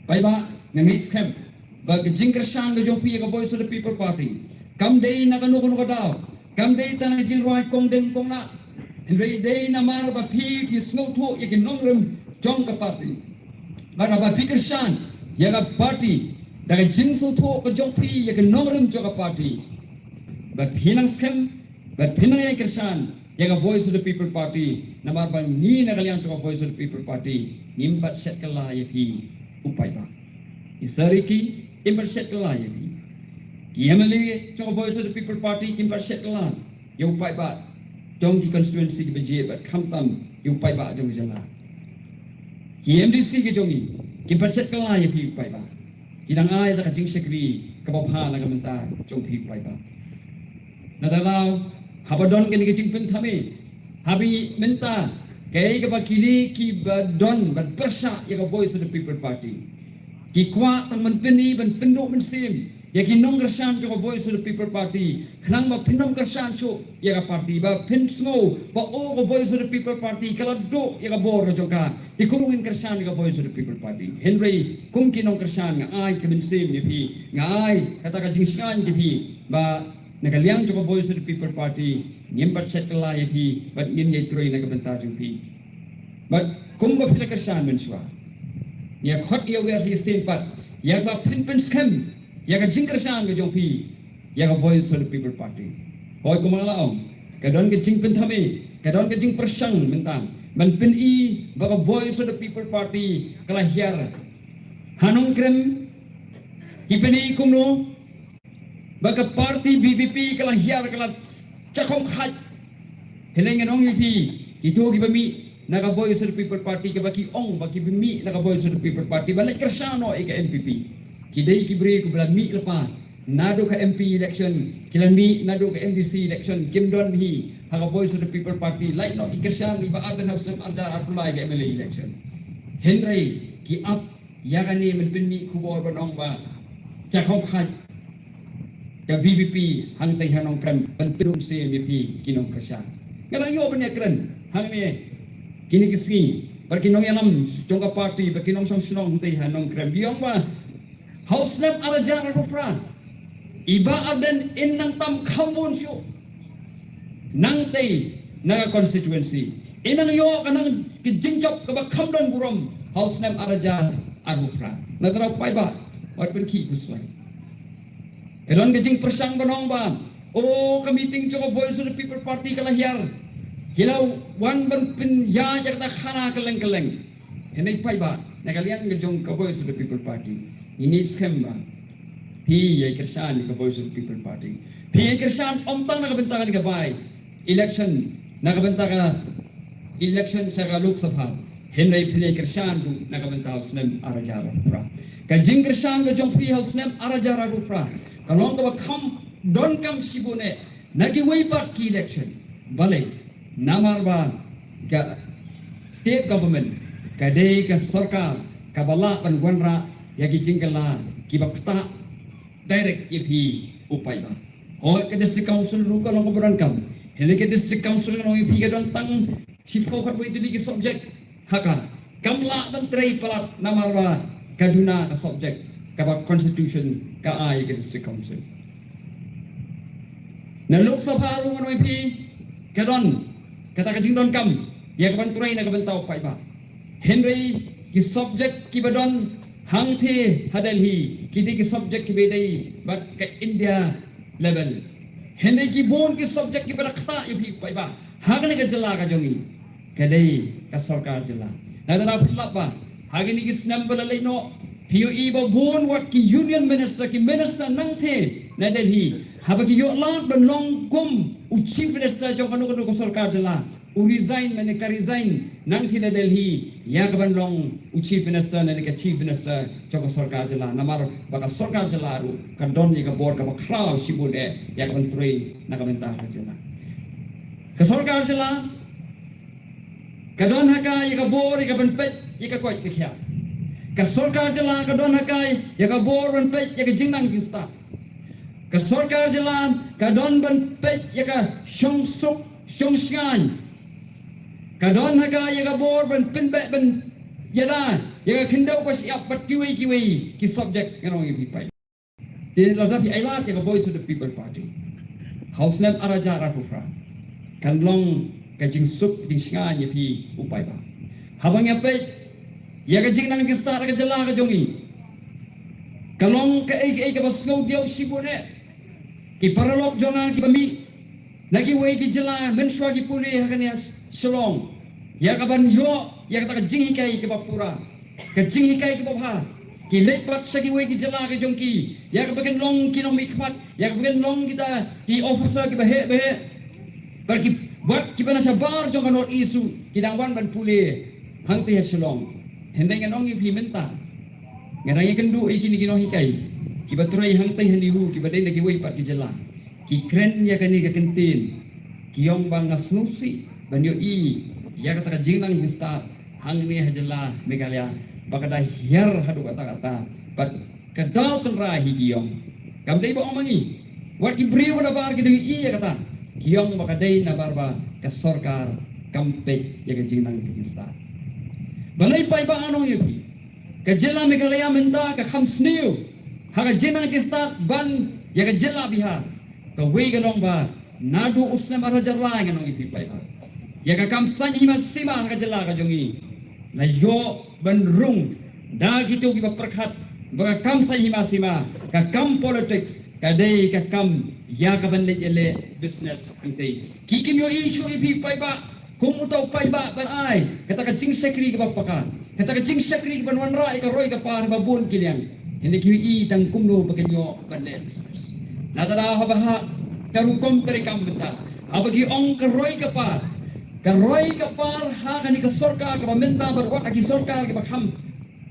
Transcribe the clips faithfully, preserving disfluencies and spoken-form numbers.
Paidbah, nga ngeit skhem ba ka jingkyrshan ka jong phi ïa ka Voice of the People Party kam dei na kano kano ka daw, kam dei tang na ka jingrwai kongdeng kongna, hynrei dei namar ba phi, phi sngewthuh ïa ki nongrim jong ka party. Bad haba phi kyrshan ïa ka party da ka jingsngewthuh ka jong phi ïa ki nongrim jong ka party, bad phi nang skhem, bad phi nang ïai kyrshan ïa ka Voice of the People Party, namar ba ngi na ka liang jong ka Voice of the People Party ngim pat shet kylla ïa phi u paidbah. Ngi syriki, ngim pat shet kylla ïa phi. Ki M L A jong ka Voice of the People Party kim pat shet kylla ïa u paidbah jong ki constituency kiba jied bad khamtam ïa u paidbah jong ka jylla. Ki M D C ki jong ngi kim pat shet kylla ïa phi u paidbah. Ki dang ai da ka jingshakri kaba bha na ka bynta jong phi u paidbah. Na ka daw, haba don kane ka jingpynthame, haba mynta kaei kaba kine kiba don ban pyrshah ïa ka Voice of the People Party ki kwah tang ban pyni, ban pynduh mynsiem ïa ki nongkyrshan jong ka Voice of the People Party, khnang ba phin ym kyrshan shuh ïa ka party, ba phin sngew ba o, ka Voice of the People Party ka la duh ïa ka bor ka jong ka, te kumno ngin kyrshan ïa ka Voice of the People Party? Hynrei kum ki nongkyrshan, nga ai ka mynsiem ïa phi, nga ai kata ka jingshngaiñ ïa phi ba na ka liang jong ka Voice of the People Party ngim pat shet kylla ïa phi bad ngin ïai trei na ka bynta jong phi. Bad kumba phi la kyrshan mynshuwa, ngi ïa khot ïa wer ïa sien pat ïa ba phin pynskhem ïa ka jingkyrshan ka jong phi ïa ka Voice of the People Party. Hooid, kumba la ong, ka don ka jingpynthame, ka don ka jingpyrshang mynta ban pyni ba ka Voice of the People Party ka la hiar ha Nongkrem. Ki pyni kumno ba ka party V P P ka la hiar, ka la jakhong khait. Hynrei ngan ong ïa phi, kito kiba mih na ka Voice of the People Party, kaba ki ong ba kiba mih na ka Voice of the People Party ba leit kyrshan noh ïa ka N P P, ki dei ki briew kiba la mih lypa naduh ka M P election, ki la mih naduh ka M D C election, kim don hi ha ka Voice of the People Party. Lait noh ki kyrshan ïa i Bah Ardent ha u snem arhajar arphew lai ka M L A election. Hynrei ki ap ïa kane ban pynmih khubor ban ong ba jakhong khait ka V P P hangtei ha Nongkrem ban pynduh mynsiem ïa phi ki nongkyrshan. Nga dang ïoh ban ïakren hangne kine ki sngi bad ki nongïalam jong ka party bad ki nongshong shnong hangtei ha Nongkrem, ki ong ba ha u snem arhajar arphew phra i Bah Ardent in nang tam kham bun shuh nangtei na ka constituency. In nang ïoh ka nang ka jingjop kaba kham don burom ha u snem arhajar arphew phra. Na ka daw paidbah, wat pynkhih khuslai. Ka don ka jingpyrshang ban ong ba, o, ka meeting jong ka Voice of the People Party ka la hiar, ki la wan ban pynïaid ïa kata khana kylleng kylleng. Hynrei paidbah, na ka liang ka jong ka Voice of the People Party, ngi ngeit skhem ba phi ïai kyrshan ïa ka Voice of the People Party. Phi ïai kyrshan ym tang na ka bynta kane ka by election, na ka bynta ka election sha ka Lok Sabha, hynrei phi ïai kyrshan ruh na ka bynta u snem arhajar arphew phra. Ka jingkyrshan ka jong phi ha u snem arhajar arphew phra ka long kaba kham donkam shibun eh na kiwei pat ki election. Balei? Namar ba ka state government ka dei ka sorkar kaba lah ban wanrah ïa ki jingkylla kiba ktah direct ïa phi u paidbah. Hooid, ka district council ruh ka long kaba donkam. Hynrei ka district council ka long ïa phi ka don tang shiphew khatwei tylli ki subject ha ka. Kam lah ban trei palat namar ba ka duna ka subject kaba constitution ka ai ka district council. Na Lok Sabha ruh ngan ong ïa phi ka don kata ka jingdonkam ïa ka ban trei na ka bynta u paidbah. Hynrei ki subject kiba don hangtei ha Delhi ki dei ki subject kiba dei bad ka India level. Hynrei ki bun ki subject kiba da ktah ïa phi u paidbah ha kane ka jylla ka jong ngi ka dei ka sorkar jylla. Na ka daw phi lap ba ha kine ki snem ba la leit noh phi ïohi ba bun wat ki union minister, ki minister nangtei na Delhi, haba ki ïoh lad ban long kum u chief minister jong kano kano ka sorkar jylla, u resign lane ka resign nangtei na Delhi ïa ka ban long u chief minister lane ka chief minister jong ka sorkar jylla, namar ba ka sorkar jylla ruh ka don ïa ka bor kaba khraw shibun eh ïa ka ban trei na ka bynta ka jylla. Ka sorkar jylla ka don ha ka ïa ka bor ïa ka ban peit ïa ka koit ka khiah. Ka sorkar jylla ka don ha ka ïa ka bor ban peit ïa ka jingnang jingstad. Ka sorkar jylla ka don ban peit ïa ka shongsuk shongshngaiñ. Ka don ha ka ïa ka bor ban pynbeit ban ïada ïa ka khyndew ka shyiap bad kiwei kiwei ki subject, ngan ong ïa phi paidbah. Te lada phi ailad ïa ka Voice of the People Party ha u snem ar hajar arphew phra, kan long ka jingsuk jingshngaiñ ïa phi u paidbah. Haba ngi ïa peit ïa ka jingnang jingstad ha ka jylla ka jong ngi, ka long kaei kaei kaba sngewdiaw shibun eh. Ki paralok jong nga kiba mih na kiwei ki jylla mynshuwa ki pule ha kane ha Shillong, ïa kaban ïoh ïa kata ka jinghikai kaba pura, ka jinghikai kaba bha. Ki leit pat sha kiwei ki jylla ka jong ki ïa kaba kin long ki nongmihkhmat, ïa kaba kin long kita ki officer kiba heh ba heh. Bad ki, bad kiba na shabar jong ka North East ruh ki dang wan ban pule hangtei ha Shillong. Hynrei ngan ong ïa phi mynta, nga dang ïakynduh ïa kine ki nonghikai kiba trei hangtei ha NEHU, kiba dei na kiwei pat ki jylla. Ki kren ïa kane ka kyntien, ki ong ba nga sngewsih ban ïohi ïa kata ka jingnang jingstad hangne ha jylla Meghalaya ba ka da hiar haduh katta katta. Bad ka daw tynrai hi, ki ong. Kam dei ba ong ma ngi, wat ki briew nabar ki dang ïohi ïa kata. Ki ong ba ka dei nabar ba ka sorkar kam peit ïa ka jingnang ka jingstad. Balei paidbah? Ngan ong ïa phi, ka jylla Meghalaya mynta ka kham sniew ha ka jingnang jingstad ban ïa ka jylla Bihar. Kawei ka long ba naduh u snem ar hajar lai, ngan ong ïa phi paidbah, ïa ka kam saiñ hima sima ha ka jylla ka jong ngi la ïoh ban rung da kito kiba pyrkhat ba ka kam saiñ hima sima, ka kam politics, ka dei ka kam ïa kaban leit ïaleh business hangtei. Ki kim ïohi shuh ïa phi paidbah kum uta u paidbah ban ai kata ka jingshakri kaba paka, kata ka jingshakri kaban wanrah ïa ka roi ka par ba bun ki liang. Hynrei ki ïohi tang kumno ba kin ïoh ban leh business. Lada haba ha ka rukom treikam mynta, haba ki ong ka roi ka par, ka roi ka par ha kane ka sorkar kaba mynta bad wat ha ki sorkar kiba kham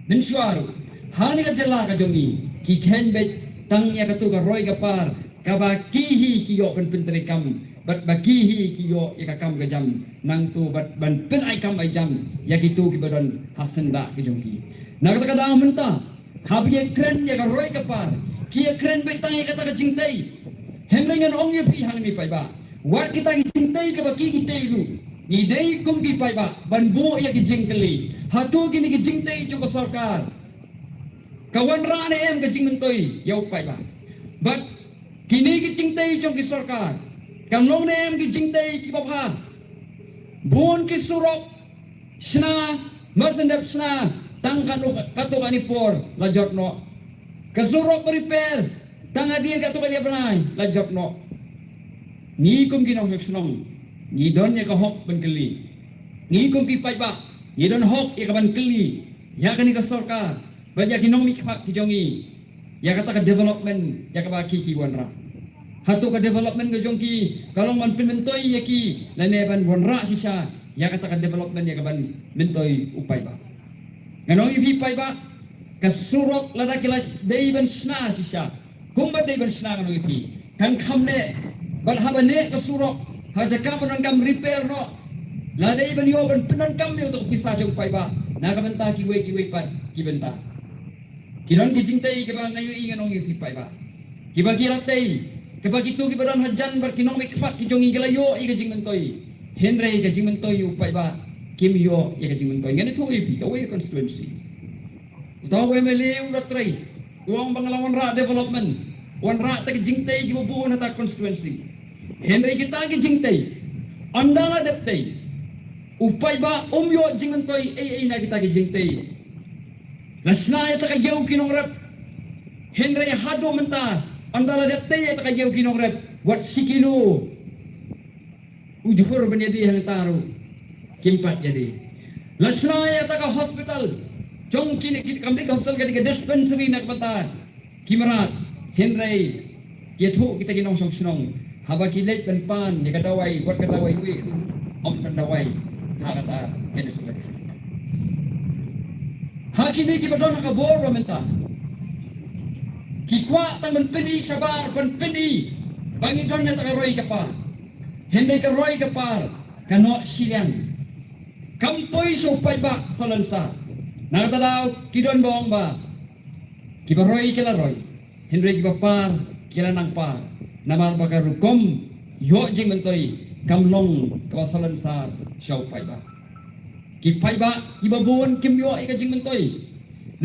mynshuwa ruh, ha kane ka jylla ka jong ngi ki kheiñ beit tang ïa kato ka roi ka par kaba ki hi ki ïoh ban pyntreikam bad ba ki hi ki ïoh ïa ka kam ka jam nangto bad ban pyn-ai kam ai jam ïa kito kiba don ha syndah ka jong ki. Na kata ka daw mynta, haba ki ïakren ïa ka roi ka par, ki ïakren beit tang ïa kata ka jingtei. Hynrei ngan ong ïa phi hangne paidbah, wat kita ki jingtei kaba ki ki tei ruh, ngi dei kum ki paidbah ban buh ïa ki jingkylli. Hato kine ki jingtei jong ka sorkar ka wanrah ne em ka jingmyntoi ïa u paidbah? Bad kine ki jingtei jong ki sorkar kan long ne em ki jingtei kiba bha? Bun ki surok shna, mar shen dep shna, tang katto katne por la jot noh. Ka surok ba repair tang hadien katto katne bnai la jot noh. Ngi kum ki nongshong shnong ngi don ïa ka hok ban kylli. Ngi kum ki paidbah ngi don hok ïa ka ban kylli ïa kane ka sorkar bad ïa ki nongmihkhmat ki jong ngi ïa kata ka development ïa kaba ki ki wanrah. Hato ka development ka jong ki ka long ban pynmyntoi ïa ki lane ban wanrah shisha ïa kata ka development ïa kaban myntoi u paidbah? Ngan ong ïa phi paidbah, ka surok lada ki la dei ban shna shisha, kumba dei ban shna, ngan ong ïa phi, kan kham neh. Bad haba neh ka surok, ha jaka ban donkam repair noh, la dei ban ïoh ban pyndonkam ïa uta u pisa jong u paidbah na ka bynta kiwei kiwei pat ki bynta. Ki don ki jingtei kiba nga ïohi, ngan ong ïa phi paidbah, kiba ki la tei, kiba kito kiba don hajan bad ki nongmihkhmat ki jong ngi ki la ïoh ïa ka jingmyntoi. Hynrei ka jingmyntoi ïa u paidbah kim ïoh ïa ka jingmyntoi. Ngan ïathuh ïa phi, kawei ka constituency, uta u MLA u la trei, u ong ba nga la wanrah development, wanrah ta ki jingtei kiba bun ha ta constituency. Hynrei kita ki jingtei, ynda la dep tei, u paidbah um ïoh jingmyntoi ei ei na kita ki jingtei. La shna ïa ta ka ïew ki nongrep, hynrei haduh mynta ynda la dep tei ïa ta ka ïew ki nongrep, wat shi kilo u jhur ban ïadie hangta ruh kim pat ïadie. La shna ïa ta ka hospital, jong kine ki, kam dei ka hospital, ka dei ka dispensary na ka bynta ki mrad, hynrei ki ïathuh kita ki nongshong shnong, haba ki leit ban pan ïa ka dawai, wat ka dawai wieh ruh ym don dawai ha kata ka dispensary. Ha kine kiba don ha ka bor ba mynta, ki kwah tang ban pyni shabar, ban pyni ba ngi don ïa ta ka roi ka par. Hynrei ka roi ka par ka noh shiliang, kam poi sha u paidbah salonsar. Na kata daw ki don ba ong ba kiba roi ki la roi, hynrei kiba par ki la nang par, namar ba ka rukom ïoh jingmyntoi kam long kaba salonsar sha u paidbah. Ki paidbah kiba bun kim ïoh ïa ka jingmyntoi.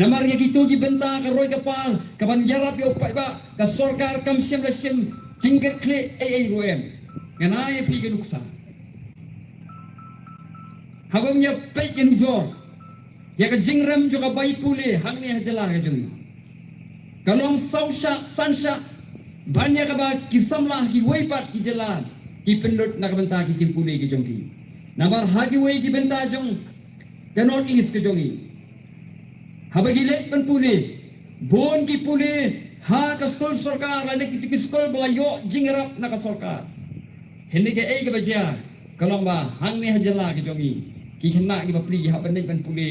Namar ïa kito ki bynta ka roi ka par kaban ïarap ïa u paidbah, ka sorkar kam shym la shim jingkyrkhu ei ei ruh em. Ngan ai ïa phi ka nuksa. Haba ngin ïa peit ïa nujor ïa ka jingrem jong ka bai pule hangne ha jylla ka jong ngi, ka long saw shah san shah ban ïa kaba ki samla kiwei pat ki jylla ki pynlut na ka bynta ki jingpule ki jong ki. Namar ha kiwei ki bynta jong ka North East ka jong ngi, haba ki leit ban pule, bun ki pule ha ka skul sorkar lane kito ki skul ba la ïoh jingïarap na ka sorkar. Hynrei kaei kaba jia ka long ba hangne ha jylla ka jong ngi, ki khynnah kiba pli ki hap ban leit ban pule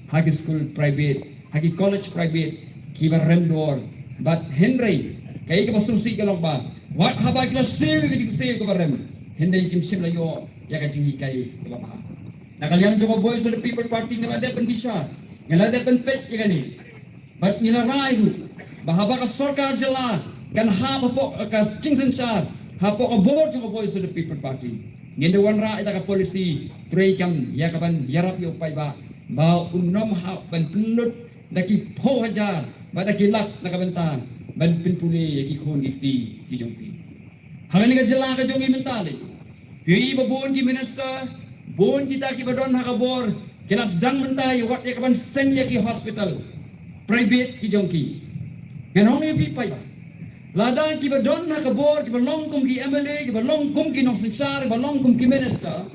ha ki skul private, ha ki college private kiba rem dor. Bad hynrei kaei kaba sngewsih ka long ba wat haba ki la siew ïa ka jingsiew kaba rem, hynrei kim shym la ïoh ïa ka jinghikai kaba bha. Na ka liang jong ka Voice of the People Party nga la dep ban bishar, nga la dep ban peit ïa kane. Bad ngi la rai ruh ba haba ka sorkar jylla kan hap hapoh ka jingsynshar, hapoh ka bor jong ka Voice of the People Party, ngin da wanrah ïa ka policy treikam ïa kaban ïarap ïa u paidbah ba un ym hap ban pynlut da ki phew hajar bad da ki lak na ka bynta ban pynpule ïa ki khun ki kti ki jong phi. Ha kane ka jylla ka jong ngi mynta lei, phi ïohi ba bun ki minister, bun kita kiba don ha ka bor, ki la sdang mynta ïa wat ïa kaban seng ïa ki hospital private ki jong ki. Ngan ong ïa phi paidbah, lada kiba don ha ka bor, kiba long kum ki M L A, kiba long kum ki nongsynshar, kiba long kum ki minister,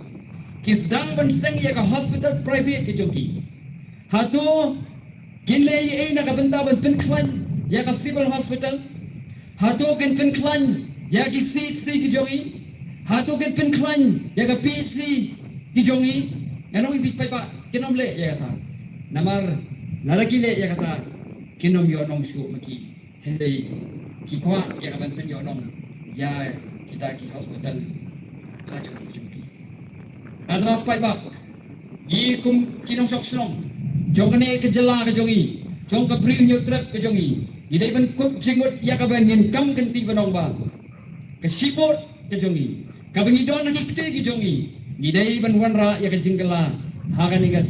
ki sdang ban seng ïa ka hospital private ki jong ki, hato kin leh ei ei na ka bynta ban pynkhlaiñ ïa ka civil hospital? Hato kin pynkhlaiñ ïa ki C H C ki jong ngi? Hato kin pynkhlaiñ ïa ka P H C ki jong ngi? Ngan ong ïa phi paidbah, kin ym leh ïa kata. Namar lada ki leh ïa kata, kin ym ïoh nong shuh ma ki. Hynrei ki kwah ïa kaban pynïoh nong ïa kita ki hospital la jong ki jong ki. Lada paidbah, ngi kum ki nongshong shnong jong kane ka jylla ka jong ngi, jong ka Bri u Hynñiewtrep ka jong ngi, ngi dei ban kut jingmut ïa kaba ngin kam kynti ban ong ba ka shibun ka jong ngi, kaba ngi don ha ki kti ki jong ngi, ngi dei ban wanrah ïa ka jingkylla ha kane ka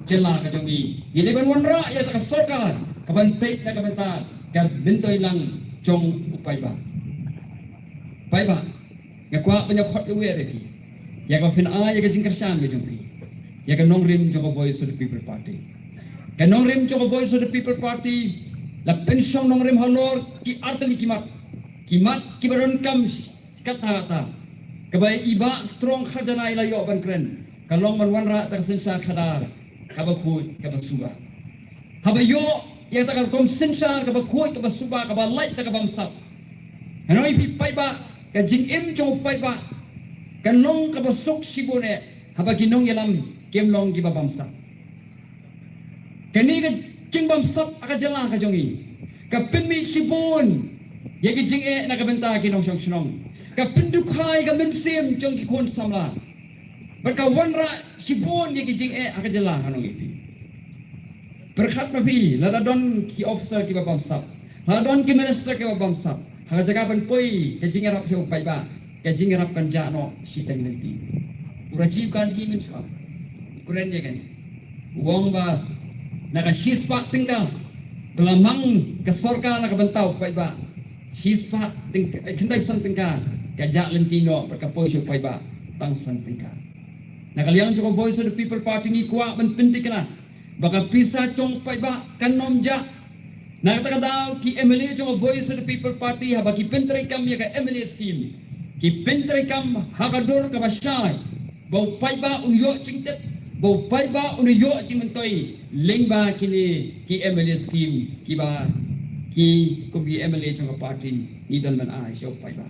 jylla ka jong ngi. Ngi dei ban wanrah ïa ka sorkar kaban peit na ka bynta ka myntoi lang jong u paidbah. Paidbah, nga kwah ban ïa khot ïa wer ïa phi, ïa kaba phin ai ïa ka jingkyrshan ka jong phi ïa ka nongrim jong ka Voice of the People Party. Ka nongrim jong ka Voice of the People Party la pynshong nongrim halor ki artylli ki mat, ki mat kiba donkam kat ha kata, kaba i Bah Strong Kharjanai la ïoh ban kren, ka long ban wanrah ïa ka synshar khadar kaba khuid kaba suba. Haba ïoh ïa kata ka rukom synshar kaba khuid kaba suba, kaba lait da ka bamsap, ngan ong ïa phi paidbah, ka jingim jong u paidbah kan long kaba suk shibun eh haba ki nongïalam kim long kiba bamsap. Kane ka jingbamsap ha ka jylla ka jong ngi ka pynmih shibun ïa ki jingeh na ka bynta ki nongshong shnong, ka pyndukhai ka mynsiem jong ki khun samla, bad ka wanrah shibun ïa ki jingeh ha ka jylla, ngan ong ïa phi. Pyrkhat ma phi, lada don ki officer kiba bamsap, lada don ki minister kiba bamsap, ha ka jaka ban poi ka jingïarap sha u paidbah, ka jingïarap kan jah noh shiteng lynti. U Rajiv Gandhi mynshuwa u kren ïa kane, u ong ba na ka shispah tyngka ba la mang ka sorkar na ka bynta u paidbah, shispah tyngka, eh, khyndaiphew san tyngka ka jah lynti noh bad ka poi sha u paidbah tang san tyngka. Na ka liang jong ka Voice of the People Party ngi kwah ban pynthikna ba ka pisa jong u paidbah kan ym jah. Na kata ka daw ki M L A jong ka Voice of the People Party haba ki pyntreikam ïa ka M L A scheme, ki pyntreikam ha ka dur kaba shai, ba u paidbah un ïoh jingtip, ba u paidbah un ïoh jingmyntoi lyngba kine ki M L A scheme kiba ki kum ki M L A jong ka party ngi don ban ai sha u paidbah.